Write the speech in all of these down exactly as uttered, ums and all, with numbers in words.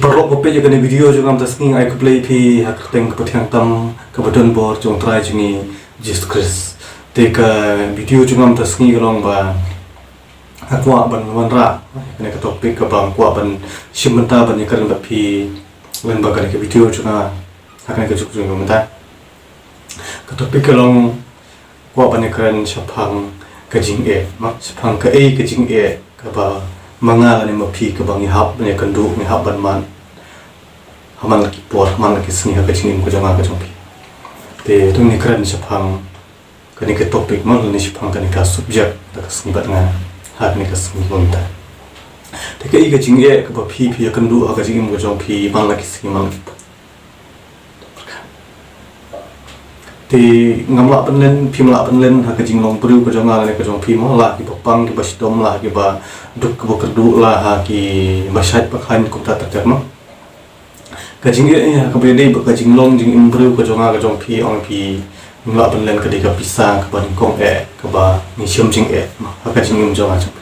Paralok ba peit ïa kane ka video jong nga mynta ka sngi, nga ai khublei ïa phi ha ka kyrteng kaba thiang tam kaba don bor jong U Trai jong ngi Jisu Khrist. Te ka video jong nga mynta ka sngi ka long ba nga kwah ban wanrah ïa kane ka topic kaba nga kwah ban shim bynta ban ïakren bad phi lyngba kane ka video jong nga ha kane ka juk jong nga mynta. Ka topic ka long, kwah ban ïakren shaphang ka jingeh, ma, shaphang kaei ka jingeh kaba ma nga lane ma phi kaba ngi hap ban ïakynduh, ngi hap ban mad ha man la ki por, ha man la ki sngi ha ka jingim ka jong nga ka jong phi. Te to ngin ïakren shaphang kane ka topic, ma, lane shaphang kane ka subject da ka sngi bad nga ha kane ka sngi mynta. Te kaei ka jingeh kaba phi phi ïakynduh ha ka jingim ka jong phi man la ki sngi man la ki por. Te ngam lah pynlen, phim lah pynlen ha ka jinglong briew ka jong nga lane ka jong phi, mo, la ha kiba pang kiba shitom, la ha kiba duk kiba kyrduh, la ha kiba shait ba khlaiñ kumta ter ter, mo. Ka jingeh ïa kaba ïadei bad ka jinglong jingim briew ka jong nga ka jong phi, ong phi, ngim lah pynlen, ka dei ka pisa kaba nyngkong eh kaba ngi shem jingeh, mo, ha ka jingim jong nga jong phi.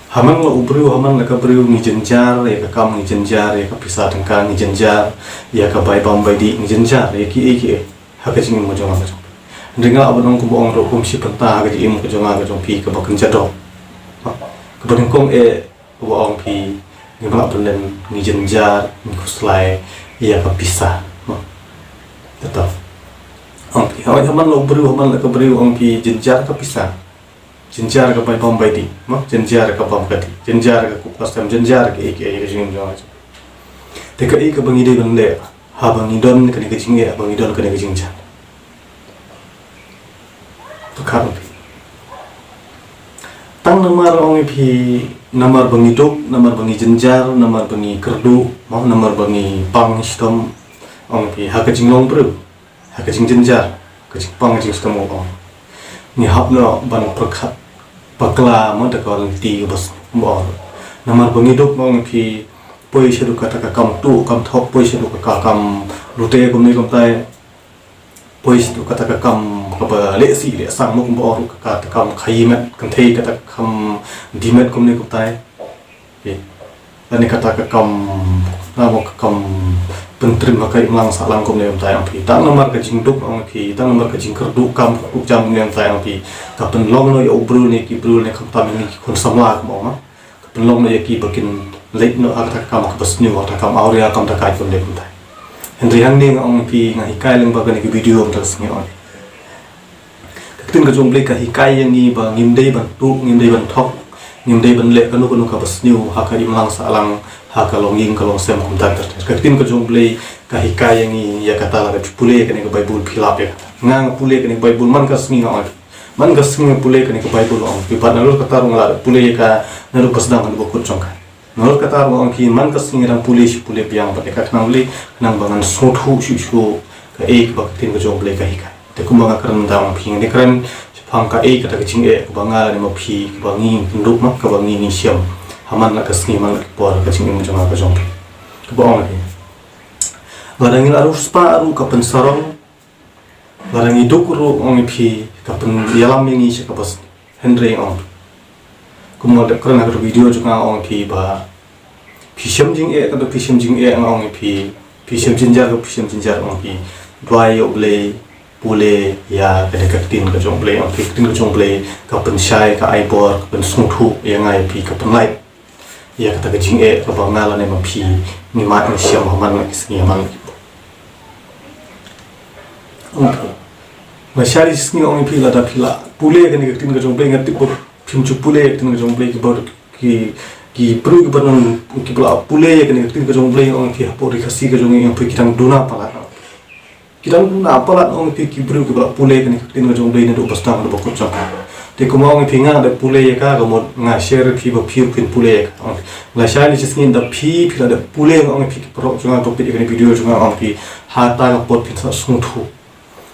Ha man la u briew, ha man la ka briew ngi jynjar ïa ka kam, ngi jynjar ïa ka pisa tyngka, ngi jynjar ïa ka bai bam bai dih, ngi jynjar ïa kiei kiei ha ka jingim ka jong nga ka jong phi. Hynrei nga lah ban ong kumba ong ruh, kum shi bynta ha ka jingim ka jong nga ka jong phi kaba kynja doh, kaba nyngkong eh, kaba ong phi, ngim lah pynlen, ngi jynjar, ngi khuslai ïa ka pisa. Te to, ong phi, ha man la u briew, ha man la ka briew, ong phi, jynjar ka pisa, jynjar ka bai bam bai dih, mo, jynjar ka bam ka dih, jynjar ka kup ka sem, jynjar kiei kiei ha ka jingim jong nga. Te kaei kaba ngi dei ban leh haba ngi don kane ka jingeh, haba ngi don kane ka jingjia? Pyrkhat, ong phi. Tang namar, ong phi, namar ba ngi duk, namar ba ngi jynjar, namar ba ngi kyrduh, mo, namar ba ngi pang shitom, ong phi, ha ka jinglong briew, ha ka jingjynjar, ka jingpang ka jingshitom, ong, ngi hap noh ban pyrkhat bakla, mo, da ka lynti kaba sniew, kumba ong. Namar ba ngi duk, ong phi, poi shaduh kata ka kam tuh kam thok, poi shaduh ka kam lute kumne kumtai, poi shaduh kata ka kam kaba leh sih leh sang, mo, kumba ong ruh, kata ka kam khaïi met kynthei, kata ka kam die met kumne kumtai. Lane kata ka kam, na, mo, ka kam pyntrim ha ka imlang sahlang kumne kumtai, ong phi. Tang namar ka jingduk, ong phi, tang namar ka jingkyrduh kam kyrduh jam kumne kumtai, ong phi, ka pynlong noh ïa u briew ne ki briew ne khamtam ïa ngi ki khun samla, kumba ong, ma. Ka pynlong noh ïa ki ba kin leit noh ha kata ka kam kaba sniew, ha kata ka kam awria, kam dakaid kumne kumtai. Hynrei hangne nga ong phi, nga hikai lyngba kane ka video mynta ka sngi, ong. Ka ktien ka jong U Blei ka hikai ïa ngi ba ngim dei ban tuh, ngim dei ban thok, ngim dei ban leh kano kano kaba sniew ha ka imlang sahlang, ha ka longïing ka longsem kumta ter ter. Ka ktien ka jong U Blei ka hikai ïa ngi ïa kata, lada phi pule kane ka Baibl phi lap ïa kata. Nga, nga pule kane ka Baibl man ka sngi, nga ong. Man ka sngi nga pule kane ka Baibl, ong phi, bad nalor kata ruh nga la pule ïa ka naduh ba sdang haduh ba kut jong ka. Nalor kata ruh, ong phi, man ka sngi nga dang pule shi pule biang bad ïa ka khnang lei, khnang ba ngan sngewthuh shuh shuh kaei kaba ka ktien ka jong U Blei ka hikai. Te kumba nga kren mynta, ong phi, ngan ïakren shaphang kaei kata ka jingeh kaba nga lane ma phi, kaba ngi kynduh, ma, kaba ngi ngi shem ha man la ka sngi man la ki por ha ka jingim jong nga ka jong phi. Kaba ong lei, lada ngi la riewspah ruh ka pynsarong, lada ngi duk ruh, ong phi, ka pynïalam ïa ngi sha kaba sniew. Hynrei, ong, kumba nga dep kren ha ka video jong nga, ong phi, ba phi shem jingeh, ka dei phi shem jingeh, nga ong phi, phi shem jynjar, ka phi shem jynjar, ong phi, duwai ïa U Blei, pule ïa kane ka ktien ka jong U Blei, ong phi, ka ktien ka jong U Blei ka pynshai, ka ai bor, ka pynsngewthuh ïa nga ïa phi, ka pynlait ïa kata ka jingeh kaba nga lane ma phi ngi mad ngi shem ha man la ki sngi, ha man la ki por. Ong phi, nga shai shi sngi, ong phi, lada phi la pule kane ka ktien ka jong U Blei, nga tip ba phim ju pule ka ktien ka jong U Blei, kiba ki, ki briew kiba nang, kiba la pule ïa kane ka ktien ka jong U Blei, ong phi, hapoh ri Khasi ka jong ngi, ong phi, ki dang duna palat. Ki dang duna palat, ong phi, ki briew kiba la pule kane ka ktien ka jong U Blei naduh ba sdang haduh ba kut jong ka. Te kumba ong phi, nga la dep pule ïa ka, ka mut nga share ïa phi ba phi ruh phin pule ïa ka. Ong phi, lashai ne shi sngi, lada phi, phi la dep pule, ong phi, ki paralok jong nga ba peit ïa kane ka video jong nga, ong phi, ha kata ka por phin sa sngewthuh.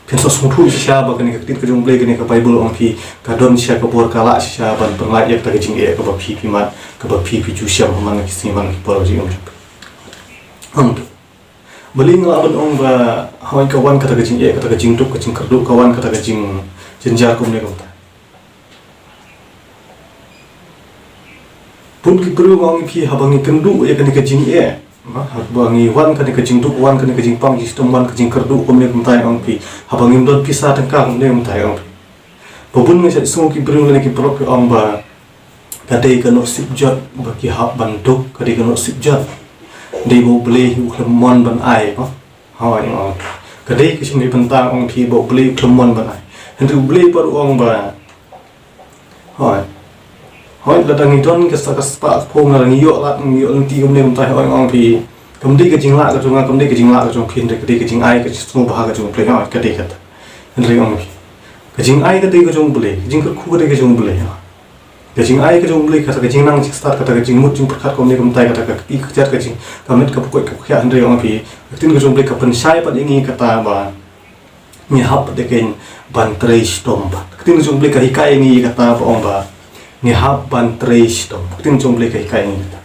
Phin sa sngewthuh shisha ba kane ka ktien ka jong U Blei, kane ka Baibl, ong phi, ka don shisha ka bor, ka lah shisha ban pynlait ïa kata ka jingeh kaba phi phi mad, kaba phi phi ju shem ha man la ki sngi man la ki por ka jingim jong phi. Ong phi. Balei nga lah ban ong ba hawei ka wan kata ka jingeh, kata ka jingduk, ka jingkyrduh, ka wan kata ka jingjynjar kumne kumta? Bun ki briew, nga ong ïa phi, haba ngi kynduh ïa kane ka jingeh, Haba ngi wan kane ka jingduk, wan kane ka jingpang jingchitom, wan ka jingkyrduh kumne kumta ong phi, haba ngim don pisa tyngka kumne kumta ong phi. Ba bun ngi shu sngew ki briew lane ki paralok ki ong ba ka dei ka nusip jot ba ki hap ban duk, ka dei ka nusip jot. Dei ba U Blei hi u khlem mon ban ai ba. Hoi ong. Ka dei ka shim hi bynta ong phi ba U Blei u khlem mon ban ai. Hynrei U Blei pat u ong ba Hoi. Hoi, lada ngi don ka sa ka spah ka phew, lada ngi ïoh lad, ngi ïoh lynti kumne kumta, hoi ong phi. Kam dei ka jinglah ka jong nga, kam dei ka jinglah ka jong phi, hynrei ka dei ka jingai ka jingsngewbha ka jong U Blei, hoi, ka dei kata. Hynrei ong phi. Ka jingai ka dei ka jong U Blei, ka jingkyrkhu ka dei ka jong U Blei, hoi. Ka jingai ka jong U Blei, kata ka jingnang jingstad, kata ka jingmut jingpyrkhat kumne kumta, kata ka kti ka kjat ka jing, ka met ka pyrkhat ka pyrkhat, hynrei ong phi. Ka ktien ka jong U Blei ka pynshai pat ïa ngi kata ba ngi hap de kein ban trei shitom ba. Ka ktien jong U Blei ka hikai ngi kata ba ong ba ngi hap ban trei shitom. Ka ktien jong U Blei ka hikai ngi kata.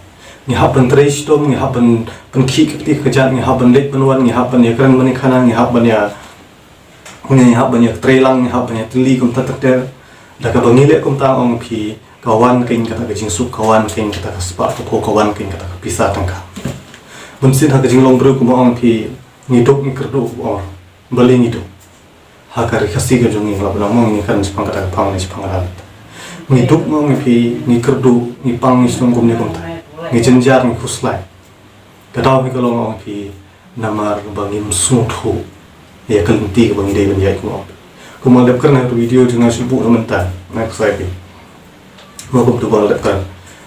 Ngi hap ban trei shitom, ngi hap ban, ban khih ka kti ka kjat, ngi hap ban leit ban wan, ngi hap ban ïakren ban ïakhana, ngi hap ban ïa, ngi hap ban ïatrei lang, ngi hap ban ïatylli kumta ter ter. Da kaba ngi leh kumta ong phi, ka wan kein kata ka jingsuk, ka wan kein kata ka spah ka phew, ka wan kein kata ka pisa tyngka. Bunsien ha ka jinglong briew kumba ong phi, ngi duk ngi kyrduh kumba ong. Balei ngi duk? Ha ka ri Khasi ka jong ngi, nga la pynlong mo, ngi kren shaphang kata ka phang ne shaphang kata. Ngi duk mo, ngi phi, ngi kyrduh, ngi pang, ngi shnong kumne kumta. Ngi jynjar, ngi khuslai. Ka daw hi ka long ong phi, namar ba ngim sngewthuh ïa ka lynti kaba ngi dei ban ïaid kumne. Kumba nga la dep kren ha ka video jong nga shu buh na mynta, nga khuslai phi. Mo kumtu ba nga la dep kren.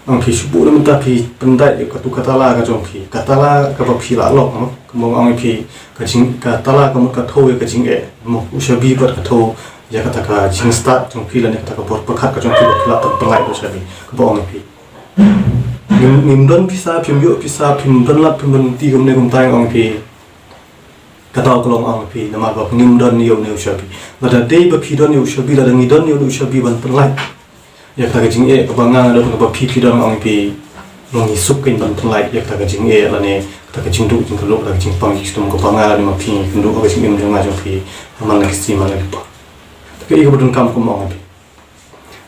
Ong phi shu buh na mynta phi pyndait ïa katu ka tala ka jong phi. Ka tala kaba phi la lok, mo. Kumba ong phi ka jing, ka tala ka mut ka thew ïa ka jingeh. Mo u shabi pat ka thew ïa kata ka jingstad jong phi lane kata ka bor pyrkhat ka jong phi ba phi la pynlait u shabi. Kaba ong phi. Ngim, ngim don pisa, phim ïoh pisa, phim don lad, phim don lynti kumne kumta ong phi. Ka daw ka long ong phi, namar ba ngim don ïa une u shabi. Lada dei ba phi don ïa u shabi, lada ngi don ïa une u shabi ban pynlait ïa kata ka jingeh kaba nga nga don, kaba phi phi don ong phi. Ngi suk kein ban pynlait ïa kata ka jingeh lane kata ka jingduk jingkyrduh, kata ka jingpang jingshitom kaba nga lane ma phi ngi kynduh ha ka jingim jong nga jong phi. Ha man la ki sngi man la ki por. Kata ka i kaba donkam kum ong phi.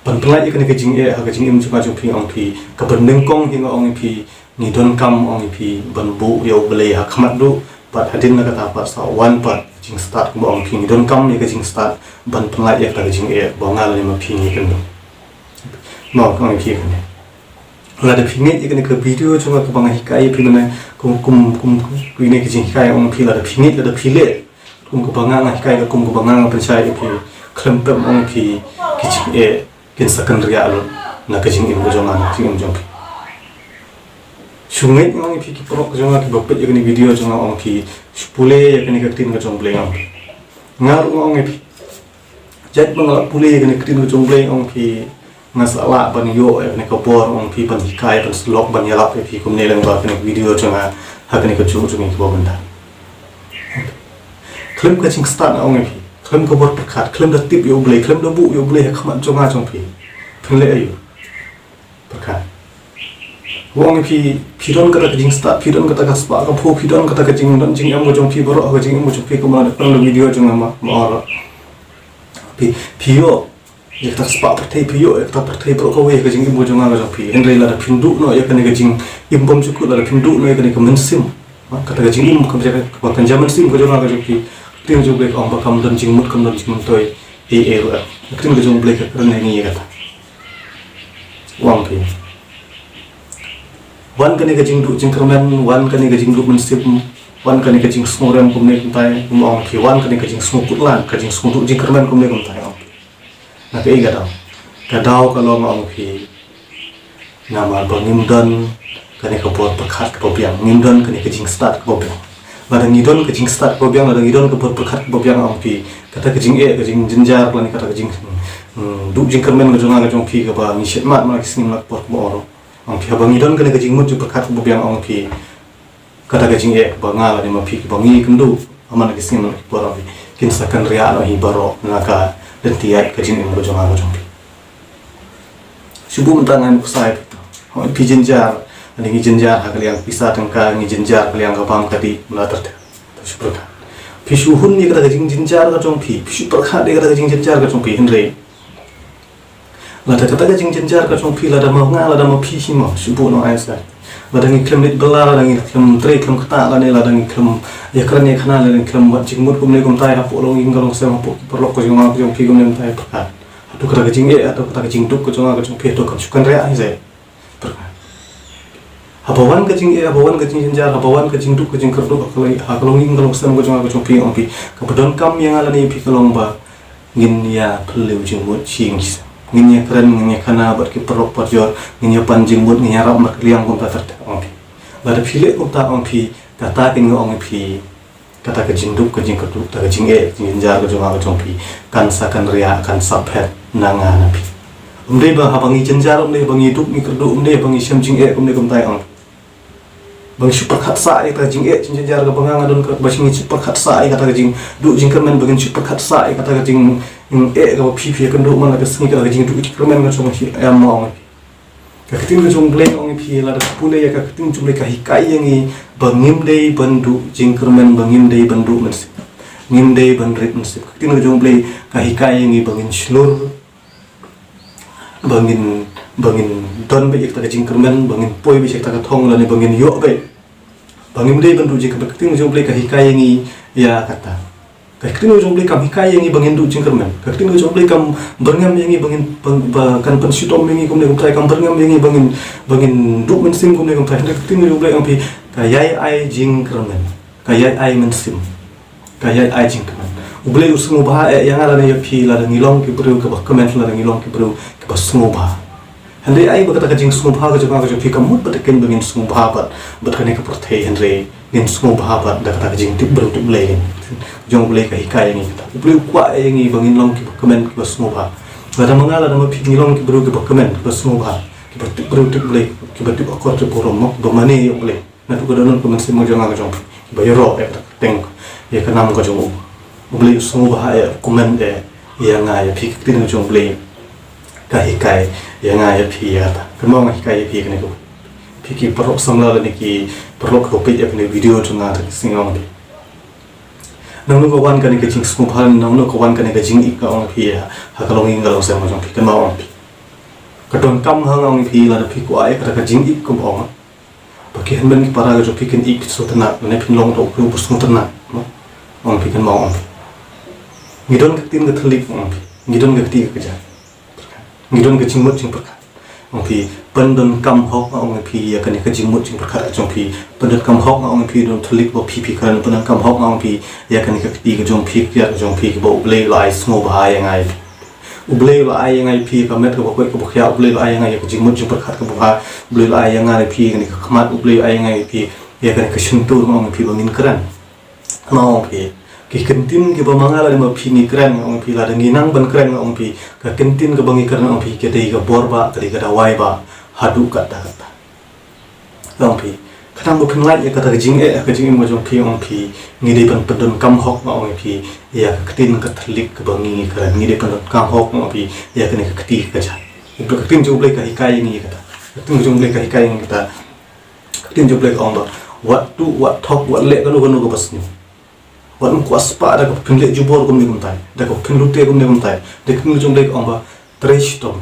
Ban pynlait ïa kane ka jingeh ha ka jingim jong nga jong phi ong phi. Kaba nyngkong hi nga ong phi. Ngi donkam ong phi ban buh ïa U Blei ha khmat duh, bad hadien na kata pat sa wan pat jingstad kumba ong phi, ngi donkam ïa ka jingstad ban pynlait ïa kata ka jingeh ba nga lane ma phi ngi kynduh. Mo ong phi kane. Lada phi ngeit ïa kane ka video jong nga kaba nga hikai ïa phi mynne kum kum kum kum ine ka jinghikai ong phi, lada phi ngeit, lada phi leh kum kaba nga nga hikai ka, kum kaba nga nga pynshai ïa phi, khlem pep ong phi ki jingeh kin sa kynriah lut na ka jingim ka jong nga, na ka jingim jong phi. Shu ngeit ong phi ki paralok jong nga kiba peit ïa kane video jong nga ong phi, shu pule ïa kane ka ktien ka jong U Blei ong phi. Nga ruh ong phi. Jait ba nga la pule ïa kane ka ktien ka jong U Blei ong phi. Nga sa lah ban ïoh ïa kane ka bor ong phi ban hikai ban sylok ban ïalap ïa phi kumne lyngba kane ka video jong nga ha kane ka juk jong ngi kaba mynta. Khlem ka jingstad nga ong ïa phi. Khlem ka bor pyrkhat, khlem da tip ïa U Blei, khlem da buh ïa U Blei ha khmat jong nga jong phi. Phin leh aïu? Pyrkhat. Ong ïa phi, phi don kata ka jingstad, phi don kata ka spah ka phew, phi don kata ka jingdon jingem ka jong phi baroh, ka jingem ka jong phi kumba nga da pynlong video jong nga ma, ma or. Phi, phi ïoh ïa kata ka spah pyrthei, phi ïoh ïa kata pyrthei baroh kawei ha ka jingim ka jong nga ka jong phi. Hynrei lada phin duh noh ïa kane ka jingim bymjukut, lada phin duh noh ïa kane ka mynsiem. Ha, kata ka jingim ka jong, ka kynja mynsiem ka jong nga ka jong phi. Ka ktien jong U Blei ka ong ba kam don jingmut, kam don jingmyntoi ei ei ruh. Ka ktien ka jong U Blei ka kren ïa ngi ïa kata. Ong phi. Wan kane ka jingduh jingkyrmen, wan kane ka jingduh mynsiem, wan kane ka jingsngewrem kumne kumtai, ong phi, wan kane ka jingsngewkut lang, ka jingsngewduh jingkyrmen kumne kumtai, ong phi. Na kaei ka daw? Ka daw ka long ong phi. Namar ba ngim don kane ka bor pyrkhat kaba biang, ngim don kane ka jingstad kaba biang. Lada ngi don ka jingstad kaba biang, lada ngi don ka bor pyrkhat kaba biang ong phi. Kata ka jingeh, ka jingjynjar, lane kata ka jing, hmm, duh jingkyrmen ka jong nga ka jong phi kaba ngi shit mad man la ki sngi man la ki por kaba ong. Ong phi haba ngi don kane ka jingmut jingpyrkhat kaba biang ong phi. Kata ka jingeh ba nga lane ma phi kiba ngi kynduh ha man la ki sngi man la ki por ong phi, kin sa kynriah noh hi baroh na ka lynti ïaid ka jingim ka jong nga ka jong phi. Shu buh mynta ngan pynshai phi to. Hooid phi jynjar, lane ngi jynjar ha ka liang pisa tyngka, ngi jynjar ka liang ka bam ka dih, mla ter ter. To shu pyrkhat. Phi shu hun ïa kata ka jingjynjar ka jong phi, phi shu pyrkhat ïa kata ka jingjynjar ka jong phi, hynrei lada kata ka jingjynjar ka jong phi, lada ma nga, lada ma phi hi mo, shu buh noh ai sa. Lada ngi khlem leit bylla, lada ngi khlem trei khlem ktah, lane lada ngi khlem ïakren ïakhana, lada ngi khlem wad jingmut kumne kumtai hapoh longïing ka longsem, hapoh ki paralok ka jong nga ka jong phi kumne kumtai, pyrkhat. Hato kata ka jingeh, hato kata ka jingduk ka jong nga ka jong phi, hato kan shu kynriah hi seh. Pyrkhat. Haba wan ka jingeh, haba wan ka jingjynjar, haba wan ka jingduk ka jingkyrduh ha ka longïing ka longsem ka jong nga ka jong phi, ong phi, kaba donkam ïa nga lane ïa phi ka long ba ngin ïa phylliew jingmut shi ïing shi sem. Ngin ïakren, ngin ïakhana bad ki paralok parajor, ngin ïapan jingmut, ngin ïarap markylliang kumta ter ter, ong phi. Lada phi leh kumta, ong phi, kata kein nga ong ïa phi, kata ka jingduk ka jingkyrduh, kata ka jingeh jingjynjar ka jong nga ka jong phi kan sa kynriah, kan sa phet na nga na phi. Ym dei ba haba ngi jynjar, ym dei ba ngi duk ngi kyrduh, ym dei ba ngi shem jingeh kumne kumtai, ong phi. Ba ngi shu pyrkhat sah ïa kata ka jingeh jingjynjar kaba nga nga don, ba ngi shu pyrkhat sah ïa kata ka jingduk jingkyrmen, ba ngi shu pyrkhat sah ïa kata ka jingeh kaba phi phi ïakynduh man la ka sngi, kata ka jingduk jingkyrmen ka jong phi, em, ong phi. Ka ktien ka jong U Blei ong ïa phi, lada pule ïa ka ktien jong U Blei ka hikai ïa ngi ba ngim dei ban duh jingkyrmen, ba ngim dei ban duh mynsiem, ngim dei ban rit mynsiem. Ka ktien ka jong U Blei ka hikai ïa ngi ba ngin shlur, ba ngin, ba ngin don beit ïa kata ka jingkyrmen, ba ngin poi beit ïa kata ka thong, lane ba ngin ïoh beit. Ba ngim dei ban duh jingkyrmen. Ka ktien ka jong U Blei ka hikai ïa ngi ïa kata. Ka ktien ka jong U Blei kam hikai ïa ngi ba ngin duh jingkyrmen. Ka ktien ka jong U Blei kam byrngem ïa ngi ba ngin, ba, ba kan pynshitom ïa ngi kumne kumtai, kam byrngem ïa ngi ba ngin, ba ngin duh mynsiem kumne kumtai. Ka ktien ka jong U Blei ong phi, ka ïai ai jingkyrmen, ka ïai ai mynsiem, ka ïai ai jingkmen. U Blei u sngewbha eh ïa nga lane ïa phi lada ngi long ki briew kiba kmen, lada ngi long ki briew kiba sngewbha. Hynrei ai ba kata ka jingsngewbha ka jong nga ka jong phi kam mut ba dei kein ba ngin sngewbha bad, bad kane ka pyrthei, hynrei ngin sngewbha bad da kata ka jingtip briew tip Blei kein. Jong U Blei ka hikai ïa ngi kata. U Blei u kwah ïa ngi ba ngin long kiba kmen kiba sngewbha. Lada ma nga lada ma phi ngi long ki briew kiba kmen kiba sngewbha, kiba tip briew tip Blei, kiba tip akor tip burom, kiba mane ïa U Blei. Naduh ka dohnud ka mynsiem ka jong nga ka jong phi, ba ïaroh ïa ka kyrteng, ïa ka nam ka jong u. U Blei u sngewbha eh, u kmen eh ïa nga ïa phi. Ka ktien ka jong U Blei ka hikai ïa nga ïa phi ïa kata. Kynmaw, nga hikai ïa phi kane ka, phi ki paralok samla lane ki paralok kiba peit ïa kane ka video jong nga, ta ki sngi, ong phi, nangno ka wan kane ka jingsngewbha, nangno ka wan kane ka jingïeit, nga ong phi, ha ka longïing ka longsem ka jong phi. Kynmaw, ong phi, ka donkam ha nga, ong phi, lada phi kwah ïa kata ka jingïeit kumba ong, ba ki hynmen ki para ka jong phi kin ïeit, kin sngewtynnat, lane phin long uta u briew uba sngewtynnat, no? Ong phi, kynmaw, ong phi, ngi don ka ktien ka thylliej, ong phi, ngi don ka kti ka kjat, ngi don ka jingmut jingpyrkhat. Ong phi, pyndonkam hok nga ong ïa phi ïa kane ka jingmut jingpyrkhat ka jong phi. Pyndonkam hok nga ong ïa phi, don thylliej ba phi phi kren, pyndonkam hok nga ong phi ïa kane ka kti ka jong phi, ka kjat ka jong phi, kaba U Blei u la ai sngewbha ïa nga ïa phi. U Blei u la ai ïa nga ïa phi ka met kaba koit kaba khiah, U Blei u la ai ïa nga ïa ka jingmut jingpyrkhat kaba bha, U Blei u la ai ïa nga ïa phi kane ka khmat, U Blei u la ai ïa nga ïa phi ïa kane ka shyntur, nga ong ïa phi, ba ngin kren. Nga ong ïa phi, ki ktien kiba ma nga lane ma phi ngi kren, nga ong ïa phi, lada ngi nang ban kren, nga ong ïa phi, ka ktien kaba ngi kren, nga ong ïa phi, ka dei ka bor bah, ka dei ka dawai bah haduh katta katta. Nga ong ïa phi, khnang ba phin lait ïa kata ka jingeh ha ka jingim ka jong phi, nga ong ïa phi, ngi dei ban pyndonkam hok, nga ong ïa phi, ïa ka ktien ka thylliej kaba ngi ngi kren, ngi dei pyndonkam hok, nga ong ïa phi, ïa kane ka kti ka kjat. Ka ktien jong U Blei ka hikai ïa ngi ïa kata. Ka ktien jong U Blei ka hikai ïa ngi ïa kata. Ka ktien jong U Blei ka ong ba, wat tuh, wat thok, wat leh kano kano kaba sniew. Wat ym kwah spah da kaba phin leh jubor kumne kumtai, da kaba phin lute kumne kumtai. Da ka ktien jong U Blei ka ong ba, trei shitom,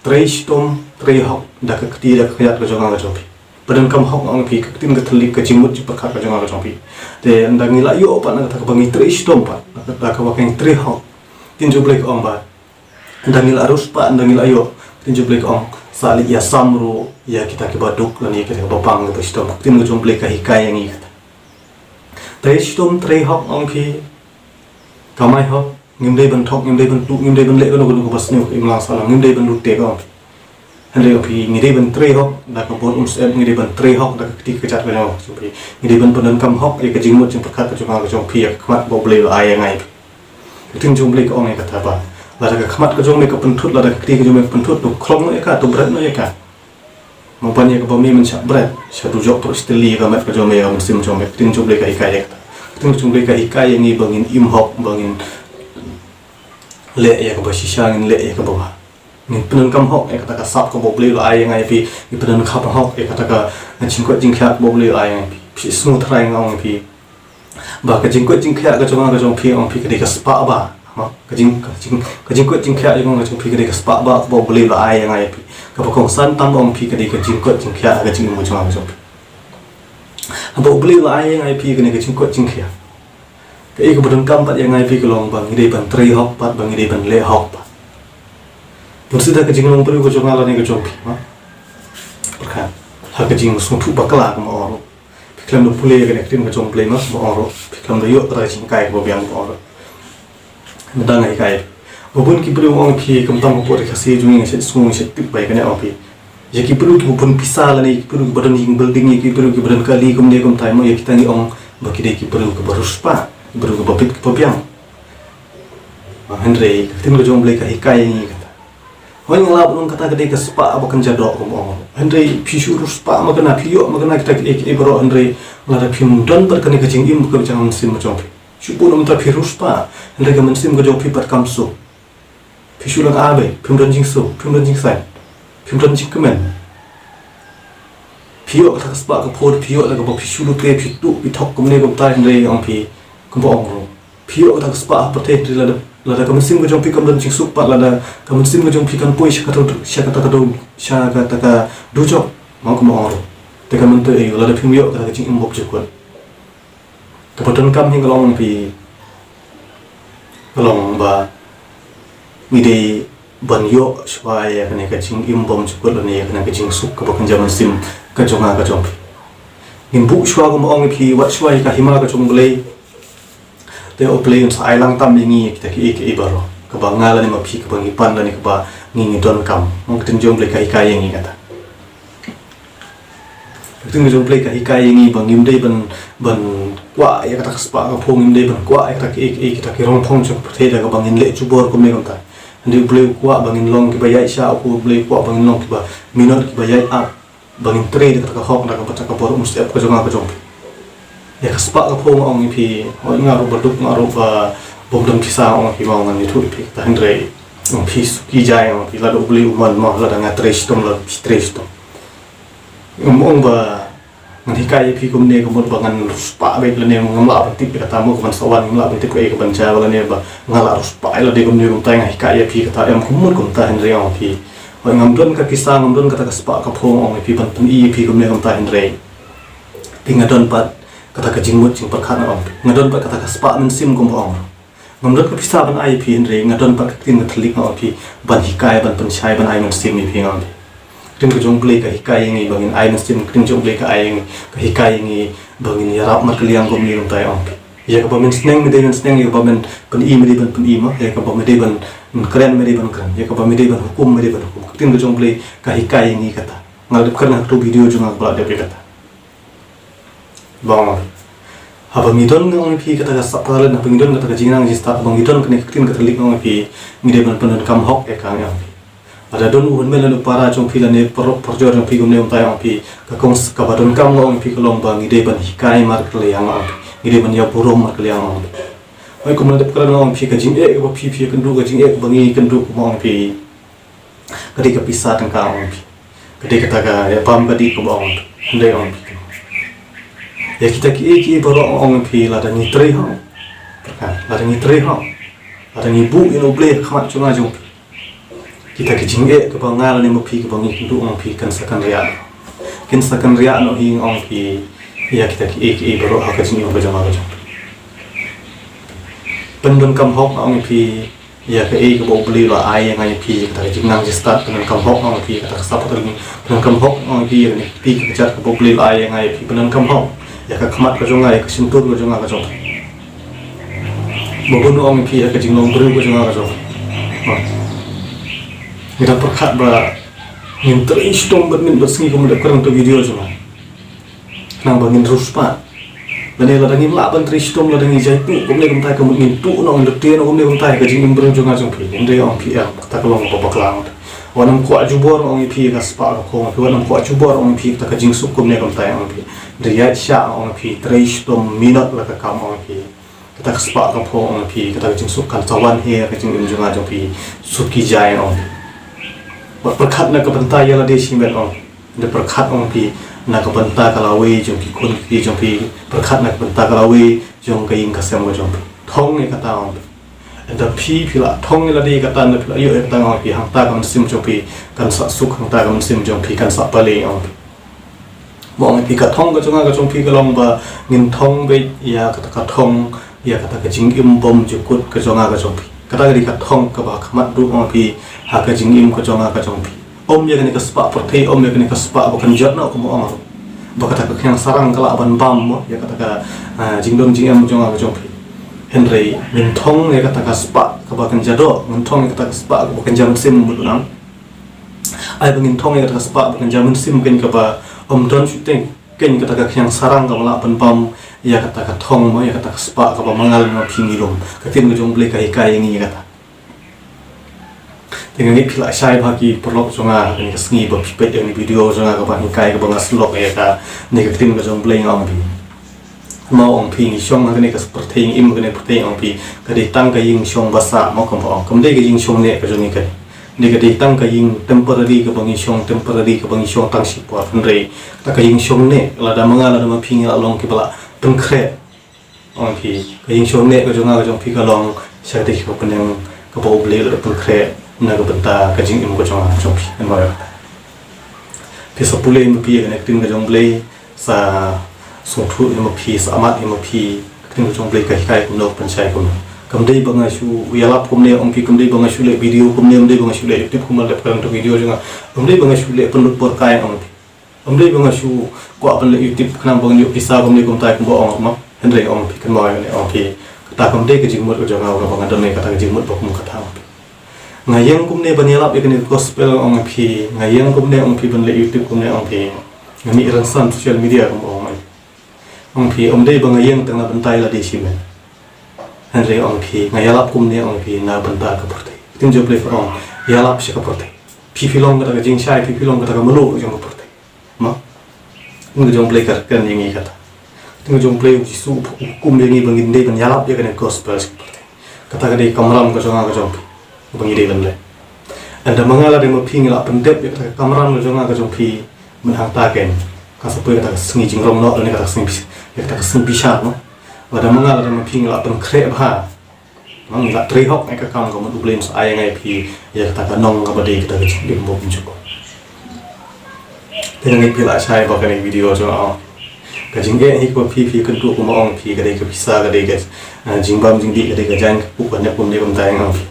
trei shitom, trei hok da ka kti da ka kjat ka jong nga ka jong phi. Pyndonkam hok, nga ong ïa phi, ka ktien ka thylliej, ka jingmut jingpyrkhat ka jong nga ka jong phi. Te ynda ngi la ïoh pat na kata kaba ngi trei shitom pat, na kata kaba ngi trei hok, ka ktien jong U Blei ka ong ba, ynda ngi la riewspah, ynda ngi la ïoh, ka ktien jong U Blei ka ong, sa leit ïasam ruh ïa kita kiba duk lane ïa kita kiba pang kiba shitom. Ka ktien ka jong U Blei ka hikai ïa ngi kata. Trei shitom, trei hok, nga ong ïa phi, kamai hok. Ngim dei ban thok, ngim dei ban tuh, ngim dei ban leh kano kano kaba sniew ha ka imlang sahlang, ngim dei ban lute, nga ong ïa phi. Hynrei, ong ïa phi, ngi dei ban trei hok da ka bor um syep, ngi dei ban trei hok da ka kti ka kjat ka jong phi. Ngi dei ban pyndonkam hok ïa ka jingmut jingpyrkhat ka jong nga ka jong phi, ïa ka khmat ba U Blei u la ai ïa nga ïa phi. Ka ktien jong U Blei ka ong ïa kata ba, lada ka khmat ka jong me ka pynthut, lada ka kti ka jong me ka pynthut, to khlong noh ïa ka, to bret noh ïa ka. Mo ban ïa kaba me men shah bret, shah dujok pyrshah ïa ka met ka jong me, ïa ka mynsiem jong me. Ka ktien jong U Blei ka hikai ïa kata. Ka ktien jong U Blei ka hikai ïa ngi ba ngin im hok, ba ngin leh ïa kaba shisha, ngin leh ïa kaba bha. Ngin pyndonkam hok ïa kata ka sap kaba U Blei u la ai ïa nga ïa phi, ngin pyndonkam hok ïa kata ka jingkoit jingkhiah kaba U Blei u la ai ïa nga ïa phi. Phi sngewthuh, nga ong ïa phi, ba ka jingkoit jingkhiah ka jong nga ka jong phi, ong ïa phi, ka dei ka spah bah. Mo, ka jing, ka jing, ka jingkoit jingkhiah jong nga ka jong phi ka dei ka spah bah kaba U Blei u la ai ïa nga ïa phi. Kaba kongsan tam, ong ïa phi, ka dei ka jingkoit jingkhiah ha ka jingim ka jong nga ka jong phi. Haba U Blei u la ai ïa ngi ïa phi kane ka jingkoit jingkhiah, kaei kaba donkam pat ïa ngi ïa phi ka long ba ngi dei ban trei hok pat, ba ngi dei ban leh hok pat. Bun sida ka jinglong briew ka jong nga lane ka jong phi, ma. Pyrkhat ha ka jingsngewthuh bakla, kumba ong ruh. Phi khlem da pule ïa kane ka ktien ka jong U Blei, ma, kumba ong ruh. Phi khlem da ïoh kata ka jinghikai kaba biang, kumba ong ruh. Mynta nga hikai. Ba bun ki briew, ong phi, khamtam hapoh ri Khasi jong ngi, nga shet sngew, nga shet tip ba ïa kane, ong phi. Ïa ki briew kiba bun pisa lane ki briew kiba don ïing building, ïa ki briew kiba don kali kumne kumtai, mo, ïa kita ngi ong ba ki dei ki briew kiba riewspah, ki briew kiba bit kiba biang. Ah, hynrei ka ktien ka jong U Blei ka hikai ïa ngi kata. Hooid, nga lah ban ong kata ka dei ka spah ba kynja doh, kumba ong. Hynrei phi shu riewspah ma kane, phi ïoh ma kane kita kiei kiei baroh, hynrei lada phim don pat kane ka jingim kaba jong ka mynsiem ka jong phi, shu bun, ym tang phi riewspah, hynrei ka mynsiem ka jong phi pat kam suk. Phi shu lang abai, phim don jingsuk, phim don jingsain, phim don jingkmen. Phi ïoh kata ka spah ka phew, phi ïoh lada kaba phi shu lute, phi tuh, phi thok kumne kumtai, hynrei, ong phi, kumba ong ruh. Phi ïoh kata ka spah ha pyrthei, hynrei lada, lada ka mynsiem ka jong phi kam don jingsuk pat, lada ka mynsiem ka jong phi kan poi sha kata, sha kata ka dujok, sha kata ka dujok, ma, kumba ong ruh. Te kan myntoi aïu lada phim ïoh kata ka jingim bymjukut. Kaba donkam hi ka long, ong phi, ka long ba ngi dei ban ïoh shuwa ïa kane ka jingim bymjukut lane ïa kane ka jingsuk kaba kynja mynsiem ka jong nga ka jong phi. Ngin buh shuwa, kumba ong phi, wat shuwa ïa ka hima ka jong U Blei. Te U Blei un sa ai lang tam ïa ngi kita kiei kiei baroh kaba nga lane ma phi, kaba ngi pan lane kaba ngi, ngi donkam. Ka ktien jong U Blei ka hikai ïa ngi kata. Ka ktien ka jong U Blei ka hikai ïa ngi ba ngim dei ban, ban kwah ïa kata ka spah ka phew, ngim dei ban kwah ïa kata kiei kiei, kita ki rongphong jong ka pyrthei da kaba ngin leh jubor kumne kumtai. Hynrei U Blei u kwah ba ngin long kiba ïaid shah, U Blei u kwah ba ngin long kiba minot, kiba ïaid ap, ba ngin trei da kata ka hok, da kata ka bor um step ka jong nga ka jong phi. Ïa ka spah ka phew, nga ong ïa phi, hooid, nga ruh ba duk, nga ruh ba bym don pisa, nga ong ïa phi, ma, ngan ïathuh ïa phi kata, hynrei ong phi, suki jai, ong phi, lada U Blei u mon, ma, lada nga trei shitom, lada phi trei shitom. Ym ong ba ngan hikai ïa phi kumne ka mut ba ngan riewspah beit lane ngam lah ban tip ïa kata, mo, ka ban sa wan, ngam lah ban tip kaei ka ban jia lane ba nga lah riewspah lane kumne kumtai, nga hikai ïa phi kata, em, ka mut kumta, hynrei, ong phi, hooid, ngam don ka pisa, ngam don kata ka spah ka phew, ong ïa phi, ban pyni ïa phi kumne kumta, hynrei te nga don pat kata ka jingmut jingpyrkhat, nga ong phi. Nga don pat kata ka spah mynsiem, kumba ong ruh. Ngam don ka pisa ban ai ïa phi, hynrei nga don pat ka ktien ka thylliej, nga ong phi, ban hikai, ban pynshai, ban ai mynsiem ïa phi, nga ong phi. Ka ktien ka jong U Blei ka hikai ïa ngi ba ngin ai mynsiem, ka ktien jong U Blei ka ai ïa ngi, ka hikai ïa ngi ba ngin ïarap markylliang kumne kumtai, ong phi. Ïa kaba men sneng me dei men sneng, ïa kaba men pyni me dei ban pyni, ma, ïa kaba me dei ban kren me dei ban kren, ïa kaba me dei ban hukum me dei ban hukum. Ka ktien ka jong U Blei ka hikai ïa ngi kata. Nga la dep kren ha kato ka video jong nga kaba la dep ïa kata. Ba ong, haba ngi don, nga ong ïa phi, kata ka spah ka talent, haba ngi don kata ka jingnang jingstad, haba ngi don kane ka ktien ka thylliej, nga ong ïa phi, ngi dei ban pyndonkam hok ïa ka, nga ong ïa phi. Lada don u hynmen lane u para jong phi lane par-, parjor jong phi kumne kumtai, nga ong ïa phi, ka kong s-, kaba donkam, nga ong ïa phi, ka long ba ngi dei ban hikai markylliang, nga ong ïa phi. Ngi dei ban ïa burom markylliang, nga ong ïa phi. Hooid, kumba la dep kren, nga ong ïa phi, ka jingeh kaba phi, phi ïakynduh, ka jingeh kaba ngi ïakynduh, nga ong ïa phi, ka dei ka pisa tyngka, ong ïa phi. Ka dei kata ka ïa bam ka dih, kumba ong, hynrei, ong ïa phi, ïa kita kiei kiei baroh, ong ïa phi, lada ngi trei hok, lada ngi trei hok, lada ngi buh ïa U Blei ha khmat jong nga jong phi, kita ki jingeh kaba nga lane ma phi, kaba ngi ïakynduh, ong ïa phi, kan sa kynriah, kan sa kynriah noh hi, ong ïa phi, ïa kita kiei kiei baroh ha ka jingim ka jong nga ka jong phi. Pyndonkam hok, nga ong ïa phi, ïa kaei kaba U Blei u la ai ïa nga ïa phi, kata ka jingnang jingstad, pyndonkam hok, nga ong ïa phi, kata ka spah ka talent, pyndonkam hok, nga ong ïa phi, ïa kane ka kti ka kjat kaba U Blei u la ai ïa nga ïa phi, pyndonkam hok ïa ka khmat ka jong nga, ïa ka shyntur ka jong nga ka jong phi. Ba bun, nga ong ïa phi, ïa ka jinglong briew ka jong nga ka jong phi. Ngi dang pyrkhat ba ngin trei shitom bad ngin bad sngi, kumba la dep kren ha kato ka video jong nga. Khnang ba ngin riewspah. Lane lada ngim lah ban trei shitom, lada ngi jaituh kumne kumtai, ka mut ngin tuh noh, ngin lute noh kumne kumtai, ka jingim briew jong nga jong phi. Hynrei, ong ïa phi, em, kata ka long kaba bakla. Wat nym kwah jubor, ong ïa phi, ka spah ka phew, ong ïa phi, wat nym kwah jubor, ong ïa phi, kata ka jingsuk kumne kumtai, ong ïa phi. Hynrei ïaid shah, ong ïa phi, trei shitom, minot la ka kam, ong ïa phi. Kata ka spah ka phew, ong ïa phi, kata ka jingsuk kan sa wan hi ha ka jingim jong nga jong phi. Suki jai, ong ïa phi. Wat pyrkhat na ka bynta ïa lade shimet, ong. Ynda pyrkhat, ong ïa phi, na ka bynta ka lawei jong ki khun ki kti jong phi, pyrkhat na ka bynta ka lawei jong ka ïing ka sem ka jong phi. Thong ïa kata, ong ïa phi. Ynda phi, phi la thong ïa lade ïa kata, ynda phi la ïoh ïa kata, ong ïa phi, hangta ka mynsiem jong phi kan sa suk, hangta ka mynsiem jong phi kan sa pale, ong ïa phi. Ong ïa phi, ka thong ka jong nga ka jong phi ka long ba ngin thong beit ïa kata ka thong, ïa kata ka jingim bymjukut ka jong nga ka jong phi. Kata ka dei ka thong kaba khmat duh ong ïa phi ha ka jingim ka jong nga ka jong phi. Ym ïa kane ka spah pyrthei, ym ïa kane ka spah ba kan jot noh kumba ong ruh ba kata ka khñiang sarang ka lah ban bam mo ïa kata ka, ah, jingdon jingem jong nga ka jong phi. Hynrei ngin thong ïa kata ka spah kaba kan jia doh, ngin thong ïa kata ka spah kaba kan jia mynsiem mut u nang. Ai ba ngin thong ïa kata ka spah ba kan jia mynsiem kein kaba ym don shuh teng kein kata ka khñiang sarang kaba lah ban bam ïa kata ka thong mo ïa kata ka spah kaba ma nga lem ma phi ngi lum. Ka ktien ka jong U Blei ka hikai ïa ngi ïa kata. Te nga ngeit phi lah shai bha ki paralok jong nga ha kane ka sngi ba phi peit ïa kane ka video jong nga kaba hikai kaba nga sylok ïa kane ka ktien ka jong U Blei. Nga ong phi, ma ong phi ngi shong ha kane ka pyrthei, ngi im ha kane ka pyrthei, ong phi ka dei tang ka ïing shong ba sah mo, kam ong, kam dei ka ïing shong neh ka jong ngi kane. Dei ka dei tang ka ïing temporary kaba ngi shong, temporary kaba ngi shong tang shipor. Hynrei kata ka ïing shong neh, lada ma nga lada ma phi ngi lah long kiba lah pynkhreh, ong phi, ka ïing shong neh ka jong nga ka jong phi ka long sha kata ka pyrthei kaba U Blei u la pynkhreh na ka bynta ka jingim ka jong nga ka jong phi. Namar phi sa pule ïa ma phi ïa kane ka ktien ka jong U Blei, sa sngewthuh ïa ma phi, sa amat ïa ma phi ka ktien ka jong U Blei ka hikai kumno, pynshai kumno. Kam dei ba nga shu ïalap kumne ong phi, kam dei ba nga shu leh video kumne, kam dei ba nga shu leh YouTube kumba leh ka video jong nga, kam dei ba nga shu leh pynlut por kai ong phi. Ym dei ba nga shu kwah ban leh YouTube khnang ba ngan ïoh pisa kumne kumtai kumba ong ruh mo. Hynrei ong phi, kynmaw ïa kane ong phi, kata kam dei ka jingmut ka jong nga, ba nga don ïa kata ka jingmut ba kum kata ong phi. Nga ïeng kumne ban ïalap ïa kane ka gospel ong phi, nga ïeng kumne ong phi ban leh YouTube kumne ong phi. Nga mih rynsan social media kumba ong ong phi. Ym dei ba nga ïeng tang na bynta ïa lade shimet. Hynrei ong phi, nga ïalap kumne ong phi na bynta ka pyrthei. Ka ktien jong U Blei ka ong, ïalap sha ka pyrthei. Phi phi long kata ka jingshai, phi phi long kata ka mluh jong ka pyrthei. Mo? Ka ktien ka jong U Blei ka kren ïa ngi kata. Ka ktien ka jong U Blei, U Jisu u hukum ïa ngi ba ngin dei ban ïalap ïa kane ka gospel sha ka pyrthei. Kata ka dei ka kamram ka jong nga ka jong phi ba ngi dei ban leh. Lada ma nga lada ma phi ngi lah pyndep ïa kata ka kamram ka jong nga ka jong phi, mynhangta kein ka sa poi kata ka sngi jingrong noh lane kata ka sngi bis-, ïa kata ka sngi bishar noh. Lada ma nga lada ma phi ngi lah pynkhreh bha, ngi lah trei hok ïa ka kam ka mut U Blei un sa ai ïa nga ïa phi ïa kata ka nong kaba dei kata ka jingim bymjukut. Te nga ngeit phi lah shai ba kane ka video jong nga, ka jingeh hi kaba phi phi kynduh kumba ong phi, ka dei ka pisa, ka dei ka, ah, jingbam jingdih, ka dei ka jaiñ ka kpuh, ka nep kumne kumta ong phi.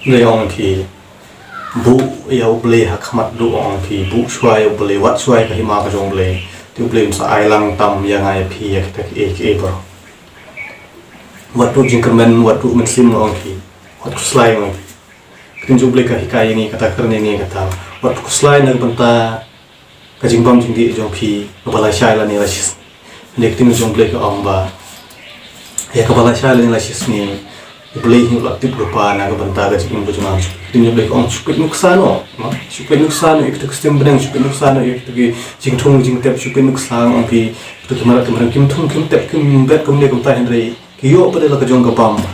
Dei ong phi, buh ïa U Blei ha khmat duh ong phi, buh shuwa ïa U Blei, wad shuwa ïa ka hima ka jong U Blei. Te U Blei un sa ai lang tam ïa nga ïa phi ïa kita kiei kiei baroh. Wat duh jingkyrmen, wat duh mynsiem ong phi. Wat khuslai ong phi. Ka ktien jong U Blei ka hikai ïa ngi kata, kren ïa ngi kata. Wat khuslai na ka bynta ka jingbam jingdih jong phi kaba lashai lane lashisngi. Hynrei ka ktien jong U Blei ka ong ba ïa kaba lashai lane lashisngi, U Blei hi u la tip lypa na ka bynta ka jingim ka jong nga. Ka ktien jong U Blei ka ong shu peit nuksa noh, shu peit nuksa noh ïa kito ki system bneng, shu peit nuksa noh ïa kito ki jingthung jingtep, shu peit nuksa ong phi, kito ki mrad ki mrad kim thung kim tep kim bet kumne kumta, hynrei ki ïoh pat ïa la ka jong ka bam. Ka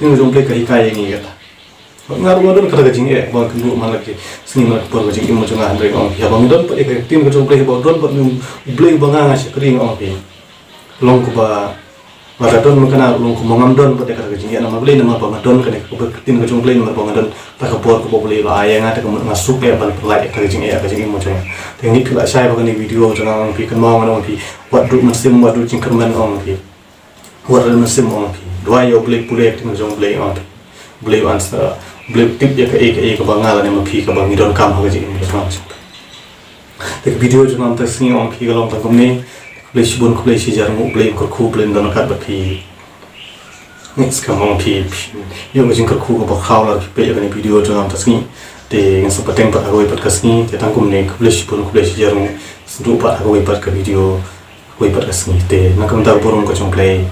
ktien jong U Blei ka hikai ïa ngi kata. Nga ruh nga don kata ka jingeh ba nga kynduh man la ki sngi man la ki por ka jingim ka jong nga, hynrei ong phi, haba ngi don pat ïa ka ktien ka jong U Blei, haba don pat U Blei uba nga nga shakri, nga ong phi, long kaba, lada don ma kane long kumba ngam don pat ïa kata ka jingeh namar U Blei, namar ba nga don kane ka ktien ka jong U Blei, namar ba nga don kata ka bor kaba U Blei u la ai ïa nga, te ka mut nga suk eh ban pynlait ïa kata ka jingeh ka jingim ka jong nga. Te ngi phi lah shai ba kane video jong nga ong phi, kynmaw nga ong phi, wat duh mynsiem, wat duh jingkyrmen ong phi. Wat rit mynsiem ong phi. Duwai ïa U Blei, pule ïa ka ktien jong U Blei ong phi. U Blei u answer. U Blei u tip ïa kaei kaei kaba nga lane ma phi kaba ngi donkam ha ka jingim ka jong nga. Te ka video jong nga mynta ka sngi ong phi ka long tang kumne. Khublei shibun, khublei shihajar nguh, U Blei un kyrkhu, U Blei un don ryngkat bad phi. Ngeit skhem ong phi, phi ïoh ka jingkyrkhu kaba khraw lada phi peit ïa kane video jong nga mynta ka sngi. Te ngin sa pateng pat ha kawei pat ka sngi. Te tang kumne, khublei shibun, khublei shihajar nguh. Synduh pat ha kawei pat ka video. Kawei pat ka sngi te, na ka bynta ka burom ka jong U Blei.